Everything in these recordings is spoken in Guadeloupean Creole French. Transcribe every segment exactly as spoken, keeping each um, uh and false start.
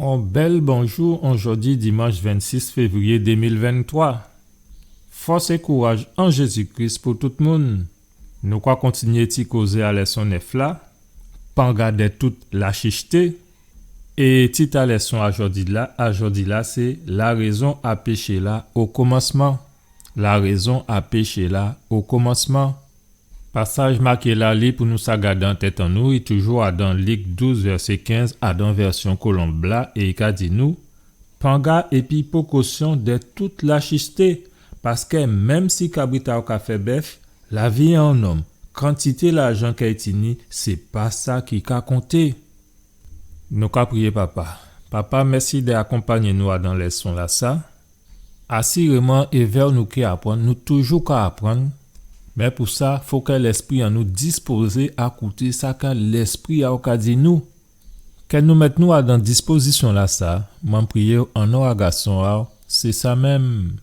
On bèl bonjou, an jòdi dimanch vennsis févriyé dé mil venntwa. Fòs é kouraj an Jézi Kris pou tout moun. Nou ka kontinyé ti kozé a lèson nèf la, panga dè tout lachichté. É tit a lèson a jòdi la, a jòdi la, sé La rézon a péché la o komansman. La rézon a péché la o komansman. Pasaj maké la, li pou nou sa gadé an tèt an nou, i toujou adan Lik douz, vèsé kenz, adan vèsyon Kolonb la, é i ka di nou, panga épi pokosyon dè tout lachichté, paskè menm si kabrit a'w ka fè bèf, lavi a on nonm, kantité lajan kè i tini, sé pa sa ki ka konté. Nou ka priyé, Papa. Papa, mèsi dè akonpanyé nou adan lèson lasa. Asiréman, èvè'w nou ké aprann, nou toujou ka aprann. Mé pou sa, fo kè lèspri an nou dispozé a kouté sa kè Lèspri a'w ka di nou. Kè nou mèt nou adan dispozisyon lasa, mwen priyé'w an non a Gason a'w, sé sa menm.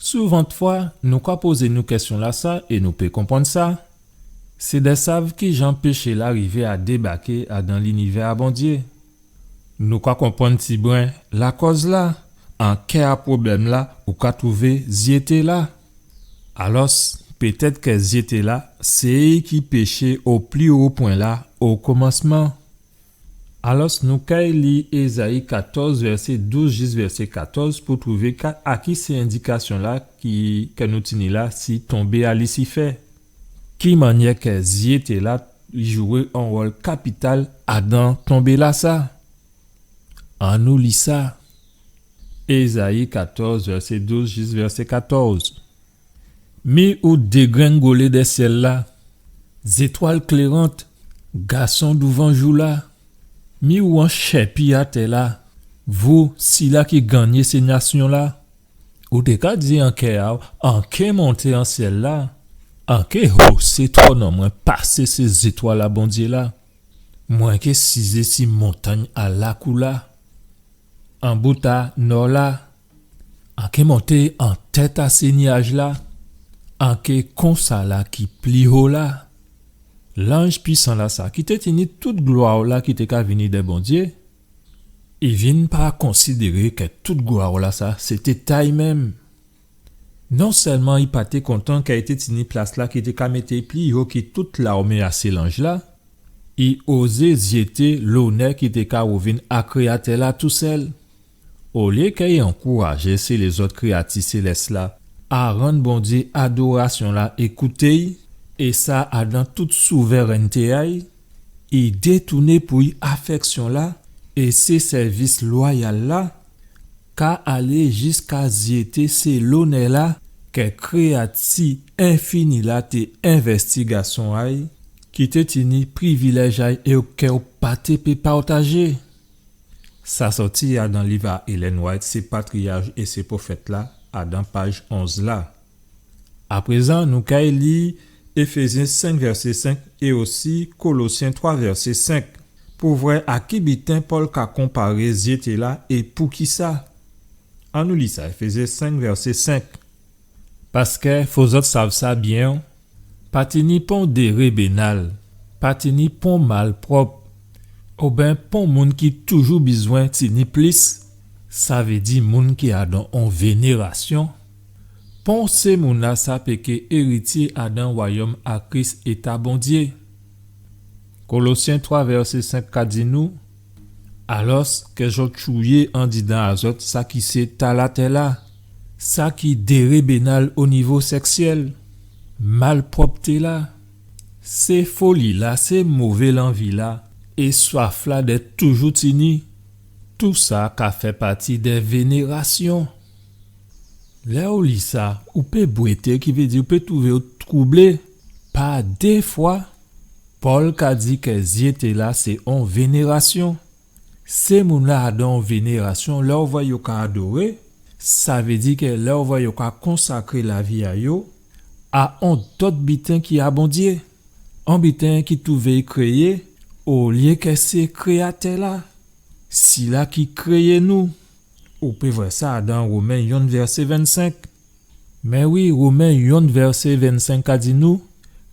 Souvantfwa, nou ka pozé nou kèsyon lasa é nou pé konprann sa. Sé dè sav kijan péché la rivé a débaké adan linivè a Bondyé. Nou ka konprann tibren lakòz la, an kè a pwoblèm la, ou ka twouvé zyété la. Alòs, pétèt kè zyété la, sé i ki péché o pli wo pwen la, o komansman. Alòs, nou kay li Ézayi katòz, vèsé douz jis vèsé katòz, pou twouvé ka, a ki sé endikasyon la ki, kè nou tini la, si tonbé a Lisifè. Ki mannyè kè zyété la jwé on wòl kapital adan tonbé lasa? Annou li sa. Ézayi katòz, vèsé douz jis vèsé katòz. Mi ou dégrengolé dè syèl la, zétwal klérant, gason douvan jou la, mi ou an chèpi atè la, vou sila ki gannyé sé nasyon la. Ou té ka di an kè a'w, an ké monté an syèl la, an ké hosé twòn an mwen pasé sé zétwal a Bondyé la. Mwen ké sizé si montangn a lakou la, an bout a nò la, an ké monté an tèt a sé nyaj la, an ké kon sala ki pli ho la. Lanj pwisan lasa, ki té tini tout glwa la ki té ka vini dè Bondyé, i vin pa konsidéré kè tout glwa lasa, sé té ta'y menm. Non sèlman i pa té kontan kè i té tini plas la ki té ka mété'y pli ho ki tout lawmé a sé lanj la, i ozé zyété lonè ki té ka wouvin a Kréyatè la tousèl. Olyé kè i ankourajé sé lézòt kréyati sélès la a rann Bondyé adorasyon la é kouté'y, é sa adan tout souvèrènté a'y, i détouné pou'y afèksyon la é sé sèvis lwayal la, ka alé jiska zyété sé lonè la kè Kréyati enfini la té envèsti Gason a'y, ki té tini privilèj a'y é kè ou pa té pé pawtajé. Sa sòti adan liv a Ellen White, Sé patriyach é sé pwofèt la, adan paj onz la. Aprézan, nou kay li Éfézyen senk vèsé senk é osi Kolosyen twa vèsé senk, pou vwè a ki biten Pòl ka konparé zyété la é poukisa. Annou li sa, Éfézyen senk vèsé senk. Paskè, fo zòt sav sa byen, pa tini pon dérébénal, pa tini pon malpwòp, oben pon moun ki toujou bizwen tini plis, sa vé di moun ki adan on vénérasyon, pon sé moun lasa pé ké érityé adan wayòm a Kris é ta Bondyé. Kolosyen twa vèsé senk ka di nou, alòs, kè zòt tchouyé andidan a zòt sa ki sé ta latè la, sa ki dérébénal o nivo sèksyèl, malpwòpté la, sé foli la, sé mové lanvi la, é swaf la dè toujou tini. Tousa ka fè pati dè vénérasyon. Lè ou li sa, ou pé bwété, ki vé di ou pé twouvé'w twoublé. Pa dé fwa, Pòl ka di kè zyété la sé on vénérasyon. Sé moun la adan on vénérasyon, lè ou vwè yo ka adoré, sa vé di kè lè ou vwè yo ka konsakré lavi a yo a on dòt biten ki a Bondyé. On biten ki twouvé'y kréyé, olyé kè sé Kréyatè la, sila ki kréyé nou. Ou pé vwè sa adan Women yonn vèsé vennsenk. Mé wi, Women yonn vèsé vennsenk ka di nou,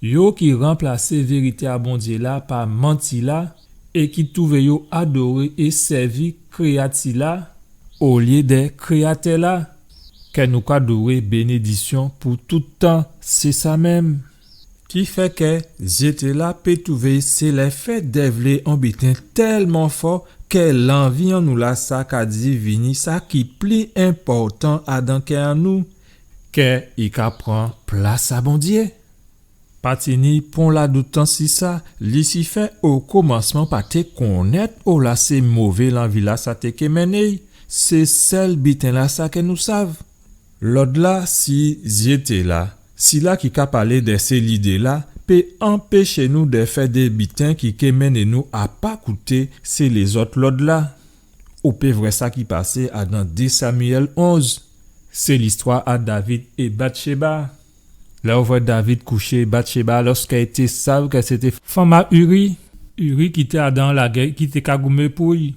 yo ki ranplasé vérité a Bondyé la pa manti la, é ki twouvé yo adoré é sèvi kréyati-la olyé dè Kréyatè-la, kè nou ka dwè bénédisyon pou tout tan, sé sa menm. Kifè kè zyété-la pé twouvé sé lèfèt dè vlé on biten tèlman fò kè lanvi an nou la sa ka divini sa ki pli enpòtan adan kè an nou, kè i ka pran plas a Bondyé. Pa tini pon ladout si sa, Lisifè o komansman pa té konnèt ola sé mové lanvi-la sa té ké mennen'y, sé sèl biten-la sa kè nou sav. Lòd-la si zyété-la, sila ki ka palé dè sé lidé-la, pé anpéché nou dè fè dé biten ki ké mennen nou a pa kouté sé lézòt lòd-la. Ou pé vwè sa ki pasé adan dé Samyèl onz. Sé listwa a David é Batchéba. Lè ou vwè David kouché Batchéba, alòskè i té sav kè sété fanm a Uri. Uri ki té adan lagè, ki té ka goumé pou'y.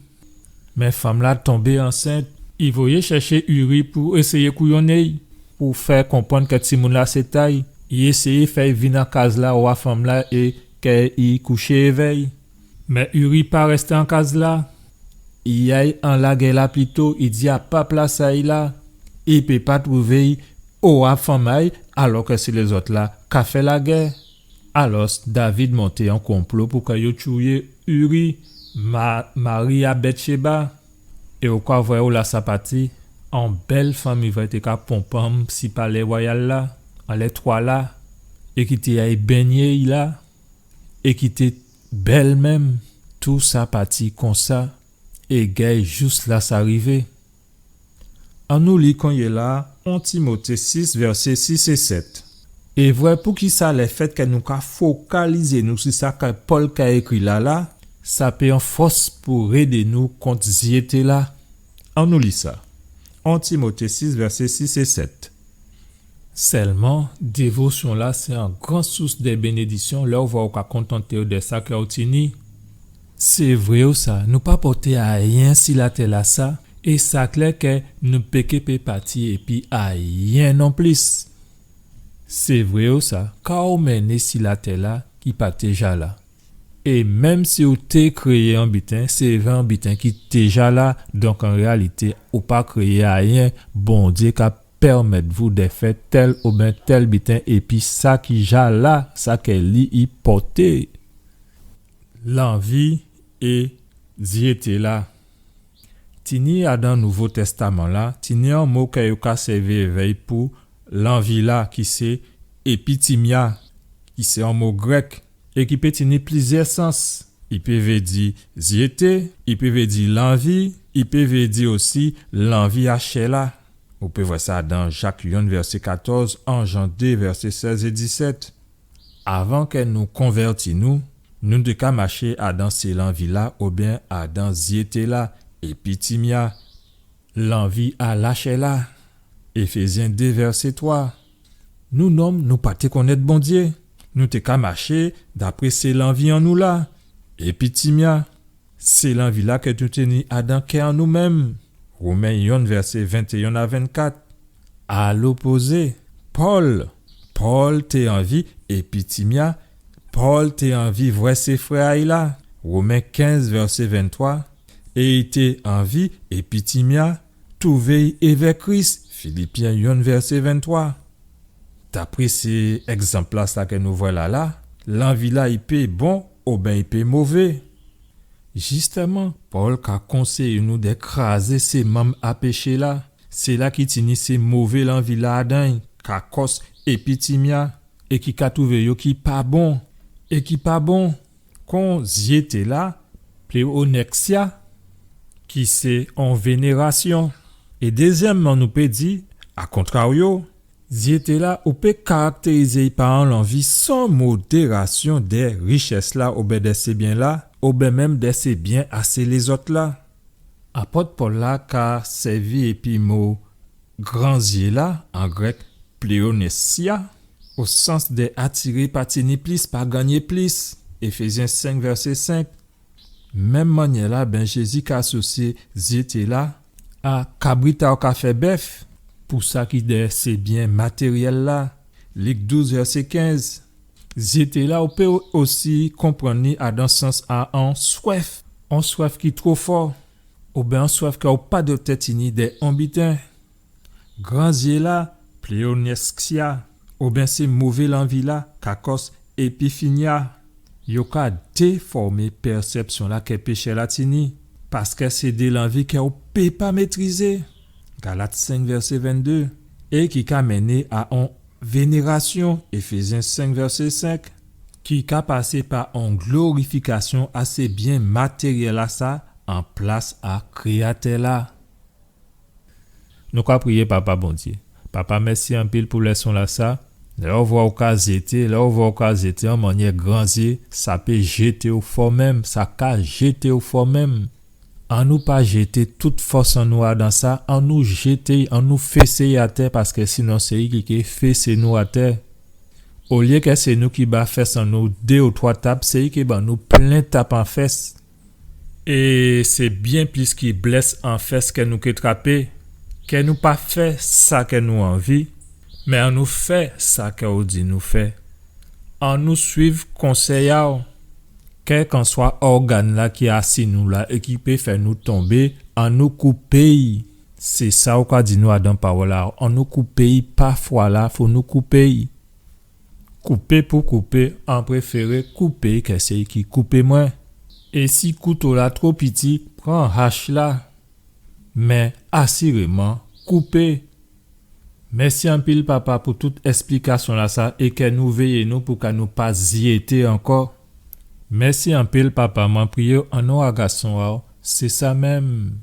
Mé fanm-la tonbé ansent. I voyé chèché Uri pou éséyé kouyonné'y, pou fè konprann kè timoun-la sé ta'y. I éséyé fè'y vin an kaz-la, owa fanm-la, é kè i kouché évè'y. Mé Uri pa rèsté an kaz-la. I ay an lagè-la pito, i di a pa plas a'y la. I pé pa twouvé'y owa fanm a'y, alòskè sé lézòt-la ka fè lagè. Alòs, David monté on konplo pou kè yo tchouyé Uri, ma-, mari a Batchéba. É ou ka vwè ola sa pati, on bèl fanm i vwè té ka ponpé si palè wayal-la, anlè twa-la, é ki té ay bengné'y la, é ki té bèl menm, tou sa pati konsa, é gay jous la sa rivé. Annou li konyéla, on Timoté sis, vèsé sis é sèt. É vwè poukisa lèfèt kè nou ka fokalizé nou si sa kè Pòl ka ékri la la, sa pé on fòs pou rédé nou kont zyété-la. Annou li sa. On Timoté sis, vèsé sis é sèt. Sèlman, dévosyon-la sé on gran sous dè bénédisyon lè ou vwè ou ka kontanté'w dè sa kè ou tini. Sé vré ou sa, nou pa pòté ayen si latè-la sa, é sa klè kè nou pé ké pé pati épi ayen nonplis. Sé vré ou sa, ka ou mennen si latè-la ki pa té ja la. É menm si ou té kréyé on biten, sé vré on biten ki té ja la, donk an réyalité, ou pa kréyé ayen, Bondyé ka pèmèt vou dè fè tèl oubyen tèl biten, épi sa ki ja la, sa kè li i pòté. Lanvi é zyété-la. Tini adan Nouvo Tèstaman-la, tini on mo kè yo ka sèvi évè'y pou lanvi-la, ki sé épitimya, ki sé on mo grèk, é ki pé tini plizyè sans. I pé vé di zyété, i pé vé di lanvi, i pé vé di osi lanvi a chè-la. Ou pé vwè sa dan Jak yonn vèsé katòz, an Jan dé vèsé sèz é disèt. Avan kè nou konvèti nou, nou té ka maché adan sé lanvi-la oubyen adan zyété-la, épitimya, lanvi a lachè-la. Éfézyen dé vèsé twa. Nou nonm, nou pa té konnèt Bondyé. Nou té ka maché dapré sé lanvi an nou la. Épitimya, sé lanvi-la kè nou té ni adan kè an nou menm. Women yonn vèsé ventéyonn a vennkat. A lopozé, Pòl, Pòl té anvi épitimya, Pòl té anvi vwè sé frè a'y la. Women kenz vèsé venntwa. É i té anvi épitimya, twouvé'y évè Kris, Filipyen yonn vèsé venntwa. Dapré sé ègzanp-la sa kè nou vwè la la, lanvi-la i pé bon oubyen i pé mové. Jistèman, Pòl ka konséyé nou dè krazé sé manm a péché-la, séla ki tini sé mové lanvi-la adan'y, kakòs, épitimya, é ki ka twouvé yo ki pa bon, é ki pa bon. Kon zyété-la, pléonèksya, ki sé on vénérasyon. É dézyèmman, nou pé di, a kontraryo, zyété-la, ou pé karaktérizé'y pa on lanvi san modérasyon dè richès-la, oubyen dè sé byen-la, oubyen menm dè sé byen a sé lézòt-la. Apòt Pòl la ka sèvi épi mo gran zyé la, an grèk pléonèksya, o sans dè atiré pa tini plis, pa gannyé plis. Éfézyen senk, vèsé senk. Menm mannyè la, ben Jézi ka asosyé zyété la a kabrit-la ka fè bèf, pou sa ki dè sé byen matéryèl la. Lik douz, vèsé kenz. Zyété la, ou pé osi konprann li adan sans a on swèf, on swèf ki two fò, oben on swèf kè ou pa dwètè tini dè on biten. Gran zyé la, pléonèskya, oben sé mové lanvi la, kakòs épifinya, yo ka défòmé pèsèpsyon la kè péchè la tini, paskè sé dé lanvi kè ou pé pa métrizé, Galat senk vèsé venndé, é ki ka mennen a on vénérasyon, Éfézyen senk vèsé senk, ki ka pasé pa on glorifikasyon a sé byen matéryèl la sa, an plas a Kréyatè la. Nou ka priyé Papa Bondyé. Papa, mèsi anpil pou lèson la sa. Lè ou vwè ou ka zyété, lè ou vwè ou ka zyété an mannyè gran zyé, sa pé jété ou fò menm, sa ka jété ou fò menm. Annou pa jété tout fòs an nou adan sa, annou jété, annou fésé atè, paskè sinon sé li ki ké fésé nou atè. Olyé kè sé nou ki ba fès an nou dé ou twa tap, sé li ki ban nou plen tap an fès. É sé byen plis ki blès an fès kè nou ké trapé. Kè nou pa fè sa kè nou anvi, mé annou fè sa kè ou di nou fè. Annou swiv konsèy a'w. Kèlkanswa ògàn la ki asi nou la é ki pé fè nou tonbé, annou koupé'y. Sé sa ou ka di nou adan pawòl la. Annou koupé'y, pafwa la, fò nou koupé'y. Koupé pou koupé, an préféré koupé kè sé ki koupé mwen. É si kouto la two piti, pran hach la. Mé asiréman, koupé. Mèsi anpil, Papa, pou tout èsplikasyon la sa, é kè nou véyé nou pou kè nou pa zyété ankò. Mèsi anpil, Papa, mwen priyé'w an non a gason a'w, sé sa menm.